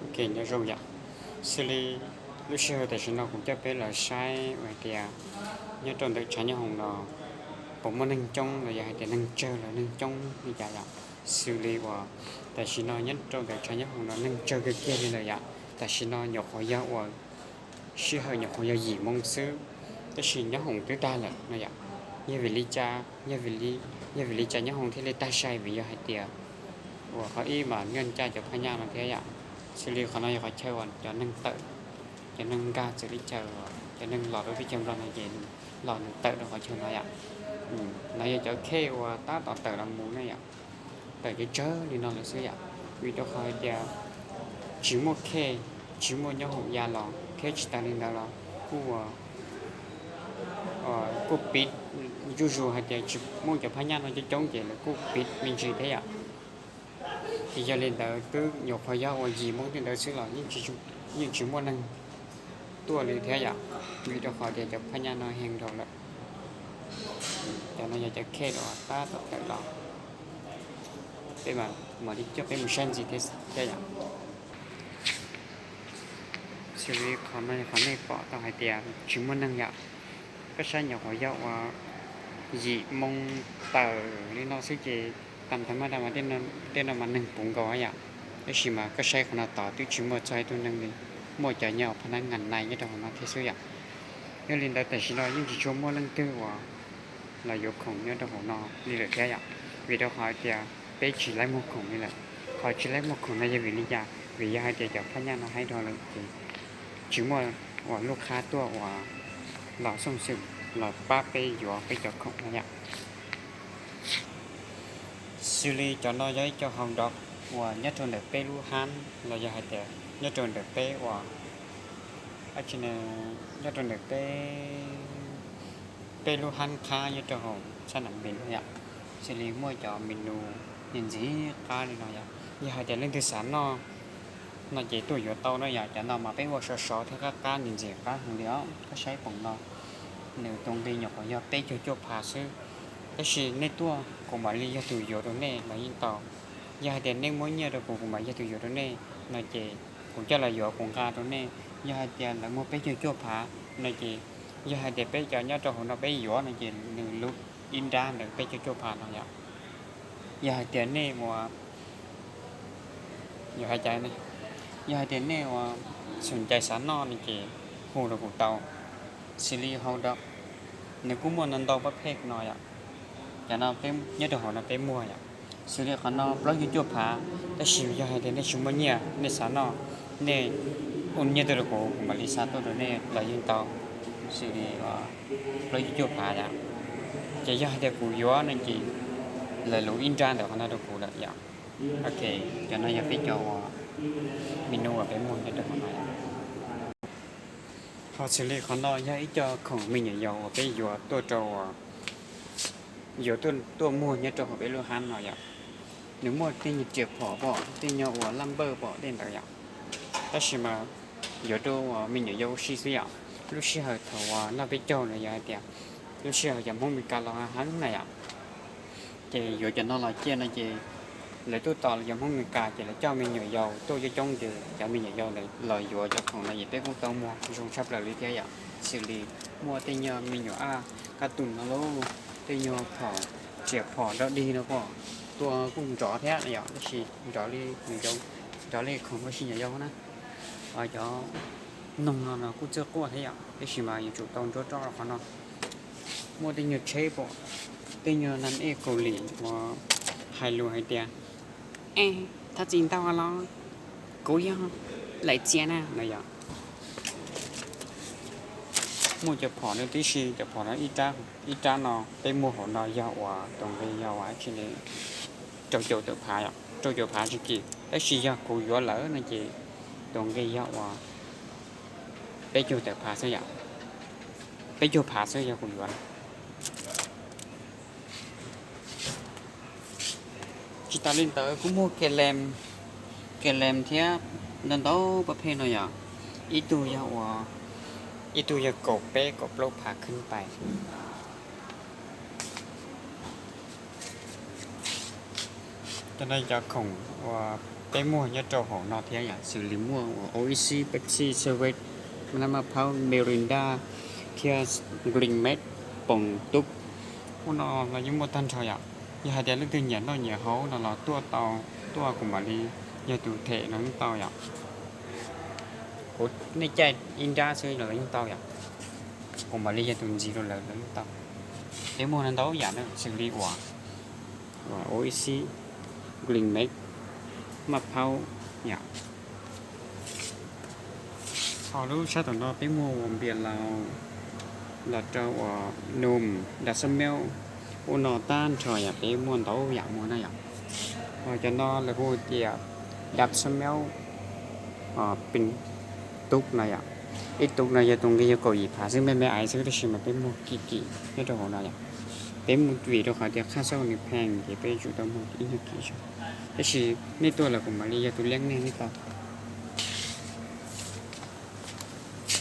Ok, nyob zoo yom. Xws li lub sij hawm tam sim no kuv coj peb los saib hais tias nyob rau ntawm tshav nyob hoom no puas muaj neeg coob los yog hais tias neeg tsawg los neeg coob li cas yom. Xws li uas tam sim no nyob rau ntawm tshav nyob hoom no neeg tsawg kawg kiag li lawm yom. Tam sim no nyuam qhuav yog uas sij hawm nyuam qhuav yog yim moo xwb, tab sis nyob hoom twb tag lawm no yom. Yog vim li cas, yog vim li cas nyob hoom thiaj li tag sai? Vim yog hais tias uas qhov ib mas nyob ncaj cov phab nyaj no thiab yom. Xws li qhov no yog qhov chaw uas cov neeg tawm, cov neeg nkag txawv teb chaws, cov neeg los rau teb chaws Nplog no ces los nws tawm rau qhov chaw no yom. No yog cov khej uas tab tom tawm los mus na yom. Tawm tsawg tsawg li no lawm xwb yom. Vim rau qhov hais tias tsis muaj khej, tsis muaj nyob hoom ya los thiab tsis tas li ntawd los kuj kuj piv zuj zus hais tias tsis muaj cov phab nyaj no coob coob ces lawv kuj piv me ntsis thiab yom. Ces yog li ntawd twb nyuam qhuav yog uas yim moo tej ntawd xwb los yeej tsis muaj neeg tuaj li thiab yom. Vim rau qhov tias cov phab nyaj no heev dhau lawm. Cov no yog cov khej uas tab tom tawm los. Peb mam li coj peb mus saib ntxiv thiab yom. Xws li qhov no yog qhov nej pom tau hais tias tsis muaj neeg yom. Koj saib nyuam qhuav yog uas yim moo tawm li no xwb ces tam thawv maj da mas tej no mas neeg puv nkaus yom. Tab sis mas koj saib qhov no tod twb tsis muaj txog ib tug neeg li, muaj cov nyob phab nab ngas nais nyob rau hauv no thiab xwb yom. Yog li ntawd tam sim no yeej tsis tshua muaj leej twg uas los yuav khoom nyob rau hauv no li lawm thiab yom. Vim rau qhov hais tias peb tsis laib muag khoom li lawm. Qhov tsis laib muag khoom no yog vim li cas? Vim yog hais tias cov phab nyaj no heev dhau lawm ces tsis muaj uas lub qhab tuaj uas los xoj xwm los pab peb yuav peb cov khoom no yom. Xws li cov no yog ib co hau nrov uas nyob rau ntawm peb lub hab los yog hais tias nyob rau ntawm peb uas nyob rau ntawm peb, peb lub hab qhab nyob rau hauv sab nam npis no yom. Xws li muaj cov menu ntxim qab li no yom. Yog hais tias leej twg xav noj no ces tuaj yuav tau no yom. Cov no mas peb ua sov sov thiab qab qab ntxim qab heev li os. Koj saib poom no nws tus nqi nyuam qhuav yog peb caug cuaj phav xwb. Tab sis nej tuaj kuv mam li yog tus yuav rau nej los yeej tau. Yog hais tias nej muab nyiaj rau kuv, kuv mam yog tus yuav rau nej no ces kuv coj los yuav kuv nqa rau nej. Yog hais tias lawv muag peb caug cuaj phav no ces, yog hais tias peb cov nyob rau hauv no peb yuav no ces nws lub ib nrab ntawd peb caug cuaj phav no yom. Yog hais tias nej ua, yog hais tias nej ua xum cai xav noj no ces hu rau kuv tau. Xws li hau nrov, nws kuj muaj ntau ntau pab phej no yom. Cov no nyob rau hauv no peb muag yom. Xws li qhov no plaub caug cuaj phav, tab sis yog hais tias nej tsis muaj nyiaj nej xav noj, nej hu nyiaj tuaj rau kuv, kuv mam li xa tuaj rau nej los yeej tau. Xws li plaub caug cuaj phav yom. Ces yog hais tias kuv yuav no ces lawv lub ib nrab ntawm qhov no rau kuv lawm yom. Ok, cov no yog peb cov uas menu uas peb muag nyob rau hauv no. Ho xws li qhov no yog ib co khoom me nyuam yaus uas peb yuav tuaj rau uas yuav tuaj muag nyob rau hauv peb lub hab no yom. Nws muaj tej nyuag riam phom pom, tej nyuag uas laj npawj pom tej ntawd yom. Tab sis mas yuav rau uas me nyuam yaus ua si xwb yom. Lub sij hawm thaum uas noj peb caug no yog hais tias lub sij hawm cov Hmoob Mes Kas los heev na yom. Ces yuav cov no los cia no ces lawv tuaj tos cov Hmoob Mes Kas ces lawv coj me nyuam yaus tuaj coob coob ces cov me nyuam yaus los yuav cov khoom no ces peb kuj tau muag zoo tshaj plaws li thiab yom. Xws li muaj tej nyuag me nyuam ab kab tus no lauj, tej nyuag phom, riam phom nrov dig no pom, tua kuj nrov thiab yom, tab sis nrov li nrov li khoom ua si nyuam yaus na. Cov noog no no kuj txawj quaj thiab yom, tab sis mas yuav tsum tau nruab roj rau qhov no. Muaj tej nyuag tsheb pom, tej nyuag nam ej Kaus Lim uas hais lus hais tias, e, thov txim ntau los, kuv yog Laim Txias na no yom. Muaj cov phom no tib si, cov phom no ib rab no peb muag hauv no yog uas tus nqi yog uas tsis li rau caum tawm phav, rau caum phav tsis kim, tab sis yog kuv yuav lawm no ces tus nqi yog uas peb caug tawm phav xwb yom. Peb caug phav xwb yog kuv yuav. Tsis tas li ntawd kuj muaj ke lees, ke lees thiab ntau ntau pab phej no yom. Ib tug yog uas, ib tug yog kaum peb kaum plaub phav khwb pais. Cov no cov khoom uas Peb muag nyob rau hauv no thiab yom, xws li muaj uas Oasis, Pepsi, Seven, Maj Phauj, Mirinda, thiab Green Made, Poos Tub. Ub no los yeej muaj tag nrho yom. Yog hais tias leej twg nyiam noj nyiam haus no los tuaj tau, tuaj kuv mam li yog tus them no yeej tau yom. Kuv nej caij ib nrab xwb los yeej tau yom. Kuv mam li yog tus ntxiv rau lawv los yeej tau. Peb muag ntau yam na, xws li uas Oasis, Green Made, Maj Phauj yom. Ho lub sab tom no peb muag uas Npias Laus, los rau uas Noom, Dab Xab Meb, ub no tag nrho yom, peb muaj ntau yam muag na yom. Ho cov no lawv hu tias Dab Xab Meb, Pin Tub no yom. Ib tug no yog tus nqi yog kaum yim phav xwb, me me aiv xwb, tab sis mas peb muag kim kim nyob rau hauv no yom. Peb muag vim rau qhov tias khaj xauj nws pheej ces peb tsum tau muag ib nyuag kim zog. Tab sis nej tuaj los kuv mam li yog tus liab nej nej tau.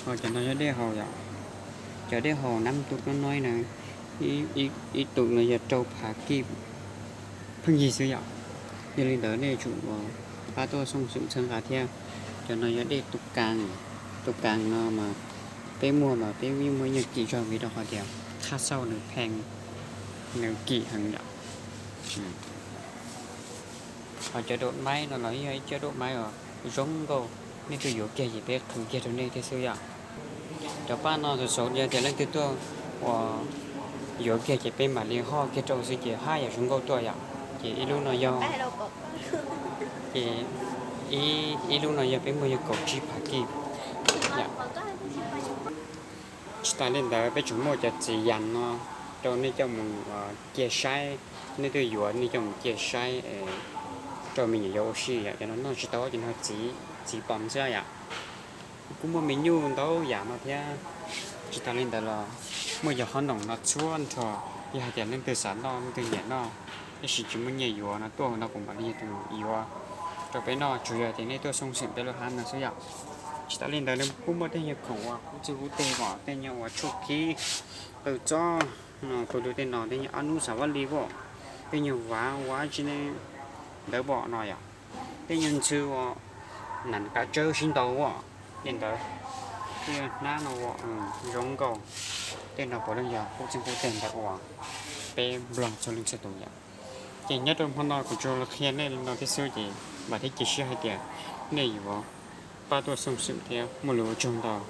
Ho cov no yog dej haus yom. Cov dej haus Nam Tub no no na, ib tug no yog rau phav kib pheej yig xwb yom. Yog li ntawd nej tsum pab tuaj xoo xwm txhawb nqa thiab. Cov no yog dej Tub Kaas, Tub Kaas no mas peb muag mas peb yeej muag ib nyuag kim zog vim rau qhov tias khaj xauj nws pheej, nws kim heev yom. Ho cov daum maib no los yog ib co daum maib uas zoo nkauj, nej tuaj yuav kiag ces peb qhwv kiag rau nej thiab xwb yom. Cov paj no xaus xaus yog tias leej twg tuaj uas yuav kiag ces peb mam li hoj kiag rau xwb ces haj yam zoo nkauj tuaj yom. Ces ib lub no yog, ces ib lub no yog peb muag yog kaum tsib phav kib. Tsis tas li ntawd peb tseem muaj cov txiv yas no rau nej coj mus cia saib, nej tuaj yuav nej coj mus cia saib rau me nyuam yaus ua si yom. Cov no noj tsis tau, cov no txiv, txiv pom xwb yom. Kuj muaj me nyuj ntau yam no thiab. Tsis tas li ntawd los muaj yog qhob noom no txhua nrho, yog hais tias leej twg xav noj leej twg nyiam noj, tab sis tsis muaj nyiaj yuav no tuaj hauv no kuv mam li yog tus yuav rau peb noj, tsuas yog tias nej tuaj xoo xwm peb lub hab no xwb yom. Tsis tas li ntawd nws kuj muaj tej nyuag khoom uas kub txig kub teg kom tej nyuag uas tshuaj khib qw txob no, tus tus tej no tej nyuag ob nub xav vaj li pom, tej nyuag vav vav tsi ne ntawd pom no yom. Tej nyuag ntxhw uas nam kav tsawb sib ntaus ua tej ntawd, tej nyuag hnab no ua zoo nkauj. Tej no puav leej yog kub txeeg kub teg ntawd uas peb nplog txhua leej txhua tus yom. Ces nyob rau hmo no kuv tsuas los qhia nej li no thiab xwb ces vam thiab cia siab hais tias nej yuav pab tuaj xoo xwm thiab muaj lus ua tsaug ntau.